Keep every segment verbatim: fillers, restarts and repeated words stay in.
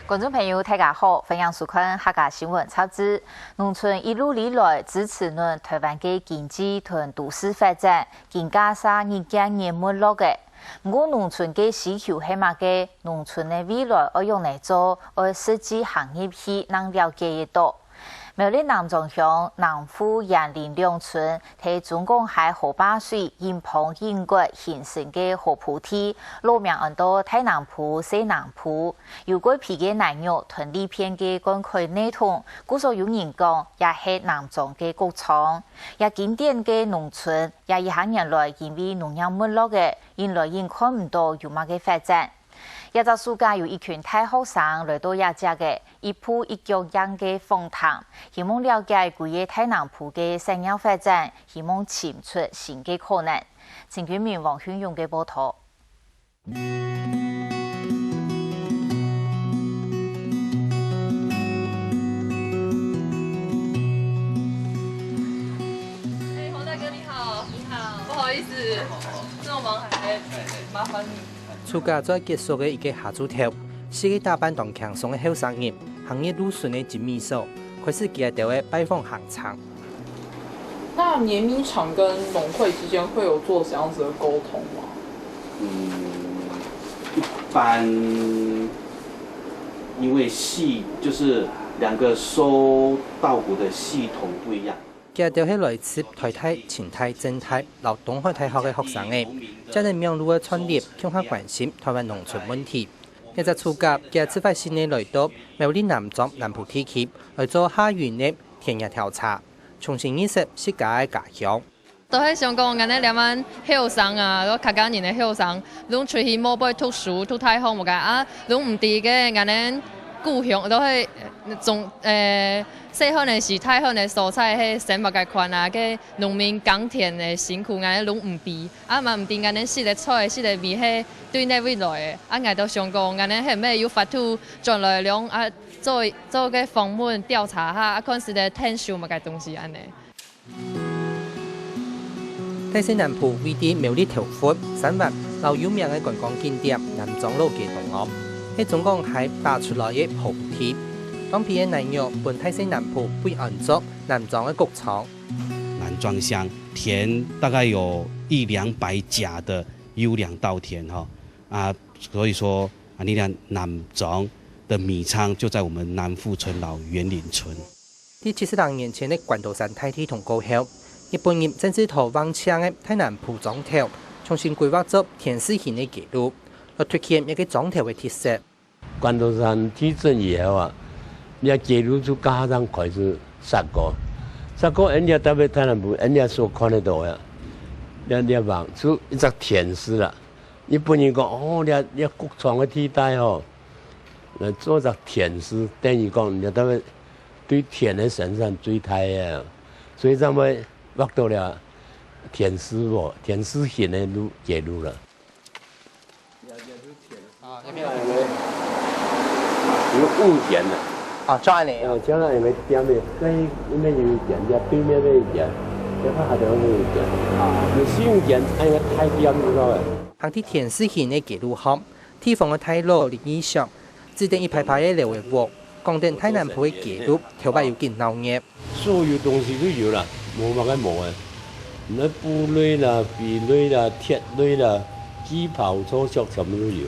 觀眾朋友，大家好，歡迎收看客家新聞雜誌。農村一路以來支持𠊎台灣个經濟同都市發展，金價嗄日漸日沒落个。毋過農村个需求係麼个？農村个未來愛仰仔做？愛實際行入去，正了解得到。苗栗南庄鄉南富、員林兩村，在中港溪河壩水緊滂緊掘形成个河圃地，老名安到大南埔、細南埔。 有過皮个泥肉同利便个灌溉系統，故所有人講，這係南庄个谷倉。這經典个農村，這一下年來因為農業沒落个，引來人看毋到有麼个發展。這隻暑假有一群大學生來到這跡个一步一腳印个訪談，希望了解歸个大南埔个產業發展，希望尋出新个可能。陳君明、黃訓勇个報導。 哎，黃大哥你好。你好。不好意思，這麼忙還麻煩你。暑假節結束个一個下晝頭，四個打扮當輕鬆个後生人，行入路脣个精米所，開始佢兜个拜訪行程。 那碾米廠跟農會之間會有做怎樣子的溝通嗎？嗯，一般因為系就是兩個收稻穀的系統不一樣。佢兜係來自台大、清大、政大摎東海大學个學生仔，正等網路个創立，共下關心台灣農村問題。這隻暑假，佢自發性个來到苗栗南庄南埔地區，來做下游个田野調查，重新認識自家个家鄉。 都係想講，𠊎等這滿後生啊，客家人个後生，攏出去外背讀書、讀大學麼个啊，攏毋知个𠊎等故鄉，都係從呃細漢个時、大漢个所在，係生活个環啊，个農民耕田个辛苦，𠊎等攏毋知。啊嘛毋知𠊎等食个菜、食个米係對哪位來个。啊𠊎都想講，𠊎等係毋係有法度轉來量啊，做做个訪問調查下，啊看係在𢯭手麼个東西恁呢。 大細南埔位在苗栗頭份、三灣摎有名个觀光景點南庄老街中央，係中港溪打出來个河圃地。當皮个泥肉分大細南埔被安做南庄个谷倉。南庄鄉田大概有一兩百甲的優良稻田哈，啊，所以說啊，你看南庄的米倉就在我們南富村摎員林村。 在七十零年前个關刀山大地動過後，日本人正式在橫向个大南埔庄頭重新規劃做田字形个街路，來凸顯這個庄頭个特色。關刀山地震以後啊，這街路就加上開始殺過，殺過，人家特別大南埔，人家所看得到个，這這方就一隻田字啦。日本人講，哦，這這穀倉个地帶吼，來做隻田字，等於講，這特別 對田个生產最大个，所以正會畫到了田字路、田字形个路街路了。有五間了。啊，就恁呢。哦，將來有个店个，該因為有一間，這對面个一間，這个下頭有一間。啊，有四五間，哎呀，太店知道了。行在田字形个街路項， 地方个大老林義祥，指等一排排个寮仔屋，講等大南埔个街路頭擺有幾鬧熱。所有東西都有啦，無麼个無个。那布類啦、飛類啦、鐵類啦、旗袍、草蓆全部都有。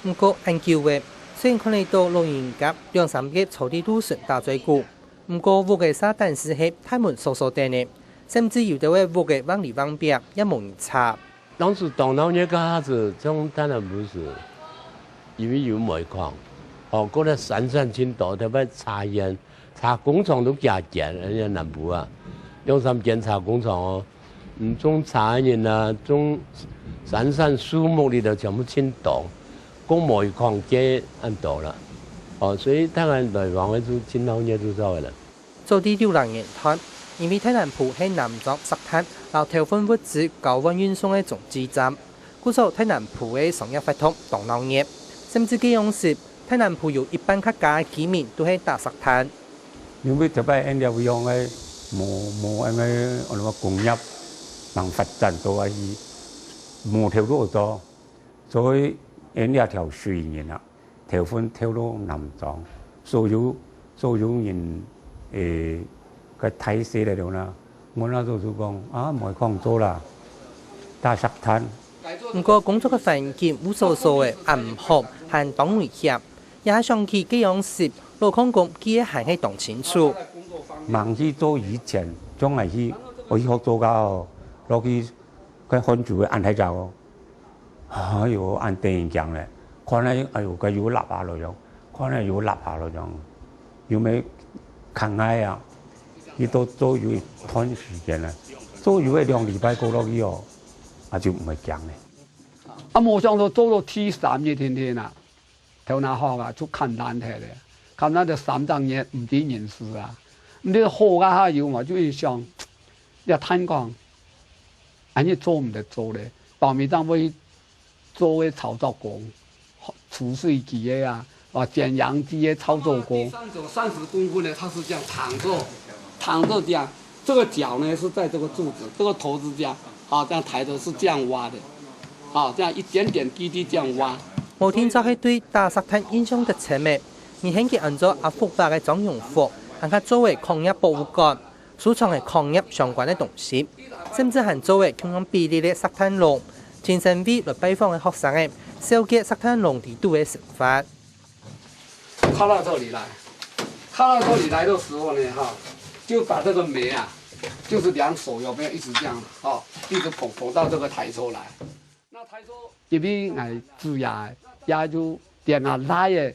毋過恁久个，雖然看得到老人家兩三個坐在路脣打嘴鼓，毋過屋个沙旦斯係大門鎖鎖等个，甚至有兜个屋个橫裡橫壁也無人插。 當時當鬧熱个下子，像台南毋係，因為有煤礦，哦，過來山產盡多，特別茶園、茶工廠都幾間，人家南埔啊，兩三間茶工廠哦，嗯，種茶个人啊，種山產樹木裡頭全部盡多，過煤礦个恁多啦，哦，所以台灣來往个就盡鬧熱就做个啦。 早在六零年代，因為大南埔係南庄石炭摎頭份物資交換運送个中繼站，故所大南埔个商業活動當鬧熱，甚至該央時，大南埔有一半較加个居民都係打石炭。因為特別恁樣樣个無無恁个安怎講工業能發展到啊去，無頭路做，所以恁樣條水源啊。頭份頭路南庄，所有所有人，誒，个大細了了啦，我那時候就講啊，莫講做啦，打石炭。毋過工作个環境烏疏疏个，暗暗和還當危險。這下想起該央時，老礦工記憶還係當清楚。吂去做以前，總係去，愛去學做个哦，落去該漢族个恁大隻哦。哎喲，恁得人驚咧！看來，哎喲，該又落下來樣，看來又落下來樣，又無看𠊎啊！佢都做有一段時間咧，做有一兩禮拜過落去哦，啊就毋會驚咧。啊，無想到做到第三日天天啊，頭那好啊，就看爛忒咧，看爛忒三隻月毋知人事啊，毋知好个還有嘛，就一想，這炭礦，恁樣做毋得做咧，包尾正會 做个操作工，除水機个啊，啊，剪秧机个操作工。往地上走三十公分呢，它是这样躺着，躺着这样，这个脚呢是在这个柱子，这个头是这样，啊，这样抬着是这样挖的，啊，这样一点点滴滴这样挖。無定著係對打石炭印象得深个，你喊佢安做阿福伯个張榮福，還較做个礦業博物館。 收藏个礦業相關个東西，甚至還做个共樣比例个石炭籠，親身為來拜訪个學生仔，紹介石炭籠裡肚个生活。靠到這裡來，靠到這裡來的時候呢，哈，就把這個煤啊，就是兩手有沒有一直這樣，哈，一直捧捧到這個台車來。 因為𠊎主要也就連啊倈仔，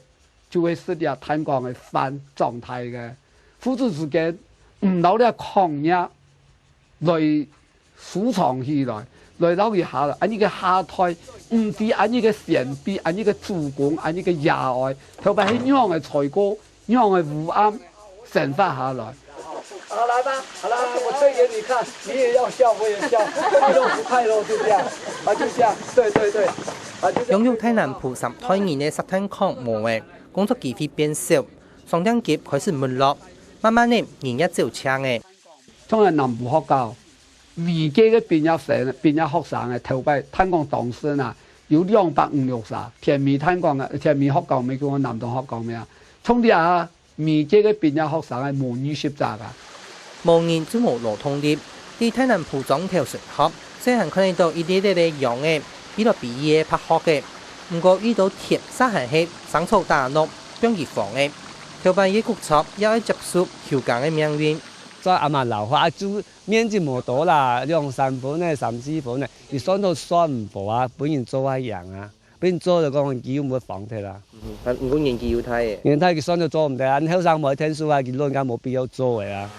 就會食這炭礦个飯長大个。父子之間，毋摎這礦業來收藏起來，來摎佢下來，恁樣个下代，毋知恁樣个先輩，恁樣个祖公，恁樣个爺哀，頭擺係仰仔在過， 仰仔烏暗生活下來。好，來吧，好啦，我吹給你看，你也要笑，我也笑，快樂不快樂，就這樣，啊，就這樣，對對對，啊，就這樣。擁有大南埔三代人个石炭礦無了，工作機會變少，商店街開始沒落，慢慢仔人也走淨了。 像係南埔學校，每屆个畢業生、畢業學生个頭擺，炭礦當時啊，有兩百五六儕，田尾炭礦个，田尾學校，毋係講南庄學校咩啊？像這下，每屆个畢業學生个無二十儕啊。無人就無勞動力。在大南埔庄頭脣口，雖然看得到一列列个秧仔，比來比去个白鶴仔，毋過遇到天煞還係生草打落，放佢荒了。頭擺个穀作也愛接受休耕个命運。 照阿嬤老話，啊，就面積無多啦，兩三分个、三四分个，佢算都算毋好啊，分人做啊贏啊，分人做就講佢又毋會荒忒啊。嗯，但毋過年紀又大了。年紀大佢算都做毋得啊，後生無愛𢯭手啊，佢老人家無必要做个啊。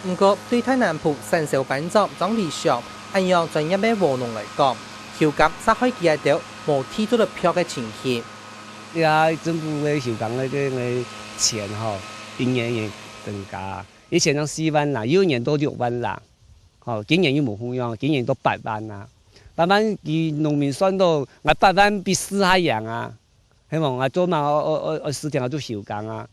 毋過，對大南埔產銷班長張理祥恁樣專業个務農來講，休耕煞害佢兜無地做得放个情形。這下政府个休耕个个个錢吼，一年一年增加啊。 以前正四萬啦，有一年到六萬啦，吼，今年又無共樣，今年到八萬啦。八萬佢農民算到，𠊎八萬比四還贏啊，係無？𠊎做麼个愛愛愛愛時間愛做休耕啊，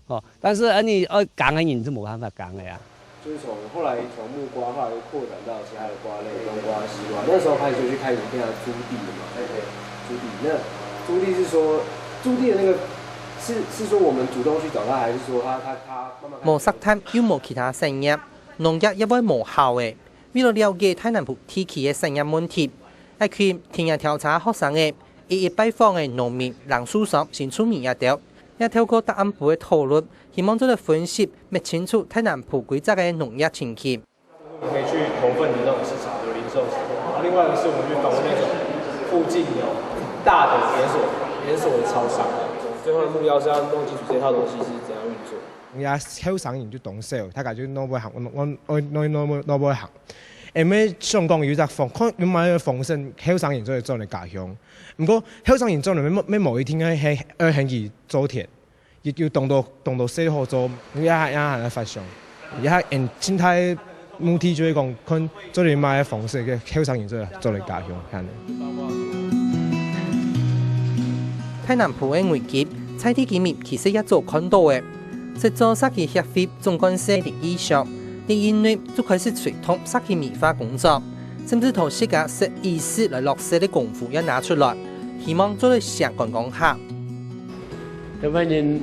吼，但是恁樣愛耕个人就無辦法耕个啊。就是從，後來從木瓜，後來又擴展到其他的瓜類，冬瓜、西瓜，那時候開始就去開始跟他租地了嘛，對不對？租地，那租地是說，租地的那個是是說我們主動去找他，還是說他他他慢慢開始無石炭又無其他產業， 農業也會無效了。為了了解大南埔地區个產業問題，愛去田野調查學生仔，一一拜訪个農民、零售商、新住民這兜，也透過答案簿个討論，希望做得分析、摸清楚大南埔規隻个農業情形。可以去頭份的那種市場，有零售市場。另外一個是我們去訪問那種附近有大的連鎖連鎖的超商，最後的目標是要弄清楚這套東西是怎樣運作。 也後生人就當少，大家就老尾行，我我我我老尾行。誒，乜想講有隻方，看有麼个方式，後生人做得轉來家鄉。毋過後生人轉來，乜乜無一定愛係愛喊佢做田，有有當多當多事好做，也也還在發想，也還現在目的就係講，看做得麼个方式，个後生人做得做得家鄉，恁樣。大南埔个危機，在地居民其實也早看到个。 實作社區協會總幹事林義祥，在一月就開始推動社區美化工作，甚至同自家設議事來落實个功夫也拿出來，希望做得成觀光客。一般人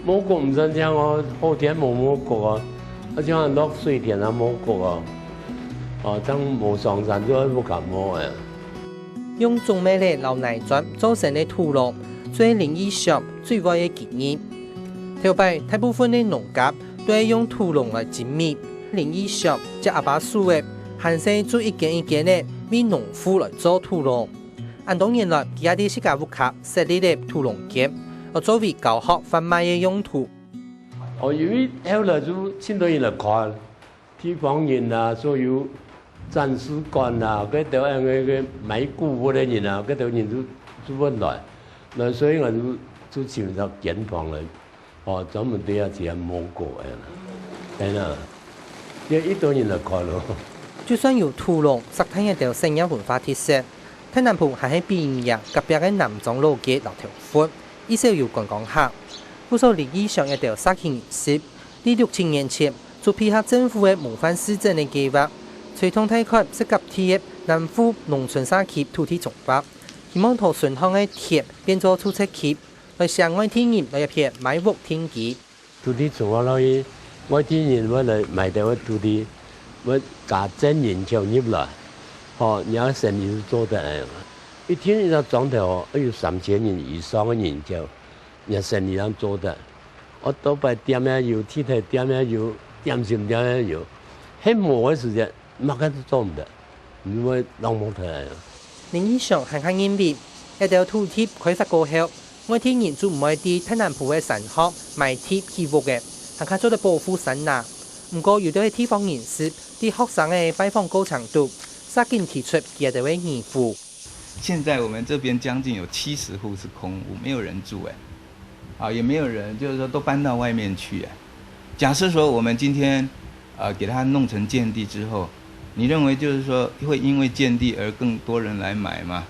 摸過毋算聽哦，好天無摸過哦，啊，像落水天啊摸過哦，哦，正無上山就愛屋下摸啊。用種麥仔摎泥磚做成个土礱，就係林義祥最愛个記憶。頭擺，大部分个農家都係用土礱來整理，林義祥接阿爸手仔，還細就一間一間仔為農戶來做土礱。恁多年來，佢也在自家屋下設立了土礱間，來作為教學販賣个用途。哦，因為後來就盡多人來看，地方人啊，所有展示館啊，該兜恁个个買古物个人啊，該兜人就就會來，來，所以𠊎就就尋一間房來，哦，專門對啊自家摸過个啦，係啦，也一堆人來看咯。就算有土礱，石炭這兜產業文化特色，大南埔還係比人家隔壁个南庄老街摎頭份，至少有觀光客。故所林義祥這兜社區人士， 在六七年前，就配合政府个模範市鎮个計畫，推動大概十甲地个南湖農村社區土地重劃，希望討村項个田變做住宅區，來吸引外地人來這片買屋定居。土地重劃落去，外地人會來買兜个土地，會加增人口入來，吼，你个生意就做得來。一定一隻庄頭吼，愛有三千人以上个人口，你个生意正做得。 哦，到擺店也有，地鐵店也有，點心店也有，係無个時節，麼个都做毋得，你會冷漠忒來啊。林義祥還較認為，這兜土地開發過後，外地人就毋會在大南埔个山項買地起屋了，還較做得保護山林。毋過，有兜个地方人士在學生个拜訪過程中，煞緊提出佢兜个疑慮。 現在我們這邊將近有七十戶是空屋，沒有人住哎，啊，也沒有人，就是說都搬到外面去哎。假設說我們今天，呃，給它弄成建地之後，你認為就是說會因為建地而更多人來買嗎？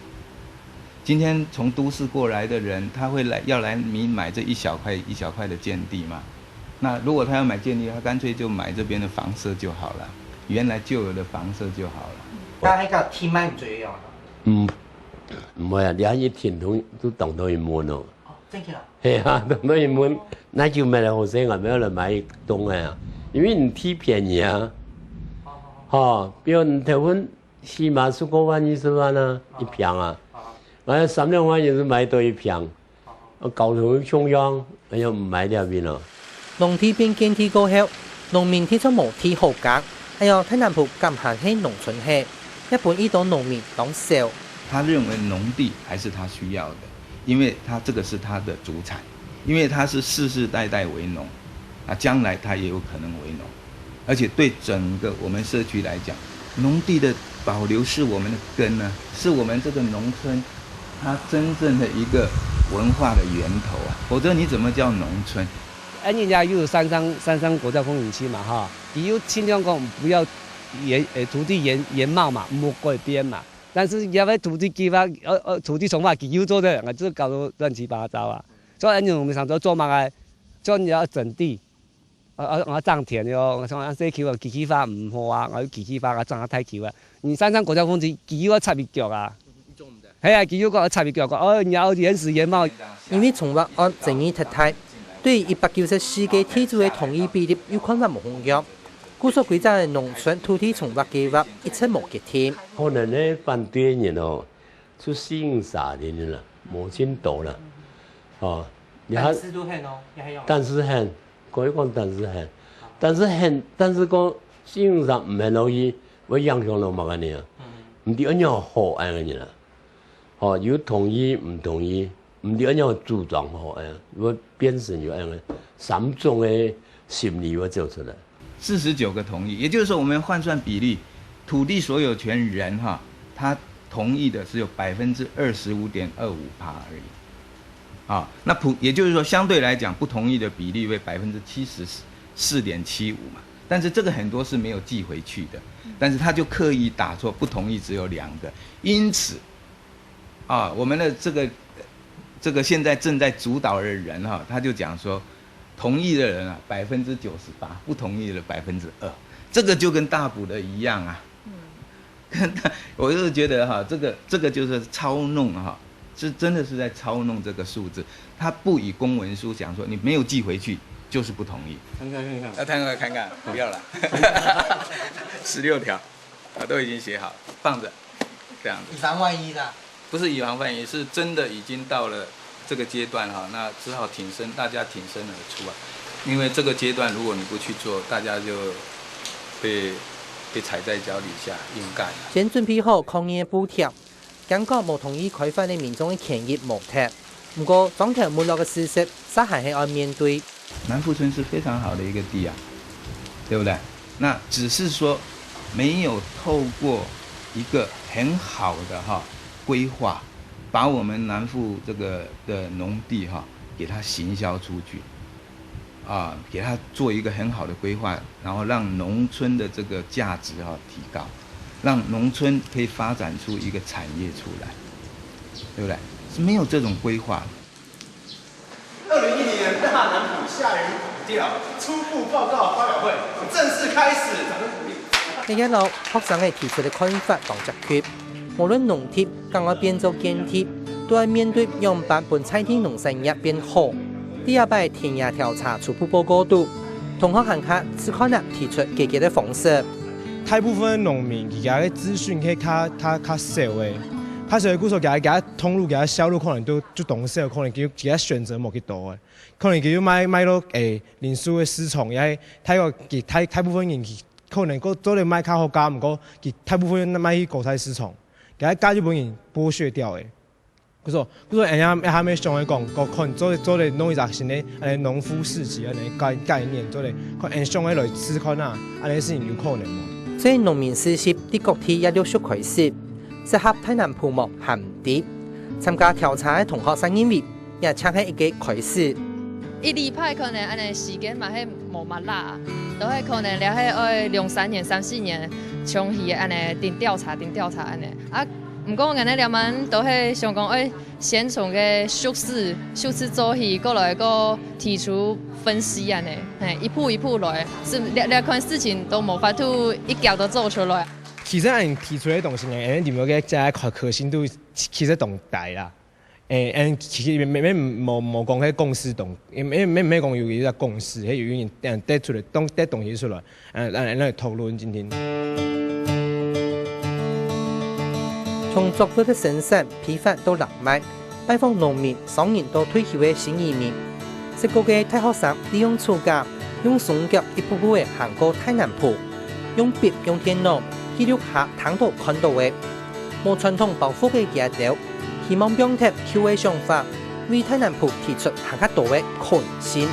今天從都市過來的人，他會來，要來你買這一小塊一小塊的建地嗎？ 那如果他要買建地，他乾脆就買這邊的房舍就好了，原來舊有的房舍就好了。但係該地賣毋出去用啊？嗯，毋會啊，你看一天都都當多人問哦。哦，真个啊？係啊，當多人問，那就買來好勢啊，買來買一棟个啊，因為你地便宜啊，哦，哦，哦。吼，比如你頭份起碼十過萬、二十萬啊，一坪啊，哦，哦。買三兩萬也是買到一坪。 啊，交通共樣，哎呀，毋買這邊咯。農地變建地過後，農民的確無地好耕，哎呀，大南埔敢還係農村係，也分一兜農民當愁。他認為農地還是他需要的，因為他這個是他的祖產，因為他是世世代代為農，啊，將來他也有可能為農。 而且對整個我們社區來講，農地的保留是我們的根呢，是我們這個農村它真正的一個文化的源頭啊，否則你怎麼叫農村？恁樣也有三山，三山國家風景區嘛，哈，佢有盡量講不要原，呃，土地原，原貌嘛，毋好改變嘛。但是這个土地計畫，呃，呃，土地重劃，佢又做得，呃，就搞到亂七八糟啊。所以恁樣我們想說做麼个，就你要整地， 啊，啊，𠊎種田喲，𠊎想啊，細坵啊，機器化毋好啊，𠊎有機器化，𠊎種啊大坵啊。你山上國家風景，機器化插一腳啊。係啊，機器化插一腳，講，哦，你要原始原貌。因為重劃案爭議忒大，對於一百九十四个地主个同意比例又看法無共樣，故所規隻个農村土地重劃計畫一直無決定。可能呢，反對个人哦，就四五儕个人啦，無盡多啦。哦，你看，但是都肯哦，也還有。但是肯， 可以講但是肯，但是肯，但是講四五儕毋肯落去，會影響到麼个呢？毋知恁樣好恁个人啊。吼，有同意、毋同意，毋知恁樣主張好恁樣，會變成有恁樣三種个心理會走出來。四十九个同意，也就是說，我們換算比例，土地所有權人哈，他同意的只有百分之二十五點二五趴而已。 啊，那普，也就是說，相對來講，不同意的比例為百分之七十四點七五嘛。但是這個很多是沒有寄回去的，但是他就刻意打錯，不同意只有兩個。因此，啊，我們的這個，這個現在正在主導的人哈，他就講說，同意的人啊，百分之九十八，不同意的百分之二，這個就跟大埔的一樣啊。 我就是覺得哈，這個，這個就是操弄哈，是真的是在操弄这个数字，他不以公文书讲说你没有寄回去，就是不同意。看看看看，要看看看看，不要了，十六条啊，都已经写好，放着，这样子。以防万一啦。不是以防万一，是真的已经到了这个阶段哈，那只好挺身，大家挺身而出啊，因为这个阶段如果你不去做，大家就被被踩在脚底下硬干了。先準備好抗議布條，堅決無同意開發个民眾个權益無忒。毋過，莊頭沒落个事實，煞還係愛面對。南富村是非常好的一个地啊，对不对？那只是说没有透过一个很好的哈规划，把我们南富这个的农地哈给它行销出去，啊，给它做一个很好的规划，然后让农村的这个价值哈提高，让农村可以发展出一个产业出来，对不对？是没有这种规划的。二零一零年大南埔下雨普调初步报告发表会正式开始。掌声鼓励。日日老學生个提出个看法當積極，無論農地敢愛變做建地，都愛面對仰般分在地農產業變好。第二擺田野調查初步報告肚，同學還較試看啊提出解決个方式。大部分農民佢个資訊係較較較少个，較少个故所佢个佢个通路佢个銷路可能都就當少，可能佢佢个選擇無幾多个。 可能佢又賣賣到誒零售个市場，也係大概佢大大部分人佢可能个做得賣較好價，毋過佢大部分賣去果菜市場，佢个價就分人剝削掉誒。故所故所，人家還沒想來講，講看做做得弄一隻新个誒農夫市集恁樣概概念，做得看人想來來試看啊，恁樣事情有可能無？所以農民市集在各地也陸續開始，適合大南埔無還毋知。參加調查个同學儕認為， 也正係一个開始。一禮拜可能恁樣時間嘛係無麼罅，都係可能了係愛兩三年、三四年，長期恁樣定調查、定調查恁樣。啊，毋過𠊎等了滿都係想講愛先從个熟事、熟事做起，過來過提出分析恁樣，嘿，一步一步來，是這這款事情都無法度一腳都做出來。其實恁提出个東西呢，恁裡面个這可可信度其實當低啦。 誒，嗯，其實沒沒無無講該公司東，也沒沒沒講有一個公司，還有人嗯得出來東得東西出來，嗯，來來討論今天。從作物个生產、批發到冷賣，拜訪農民、商人到退休个新移民，十個个大學生利用暑假，用雙腳一步步个行過大南埔，用筆用電腦記錄下聽到看到个，無傳統包袱个佢兜， 希望放忒舊个想法，為大南埔提出還較多个可能性。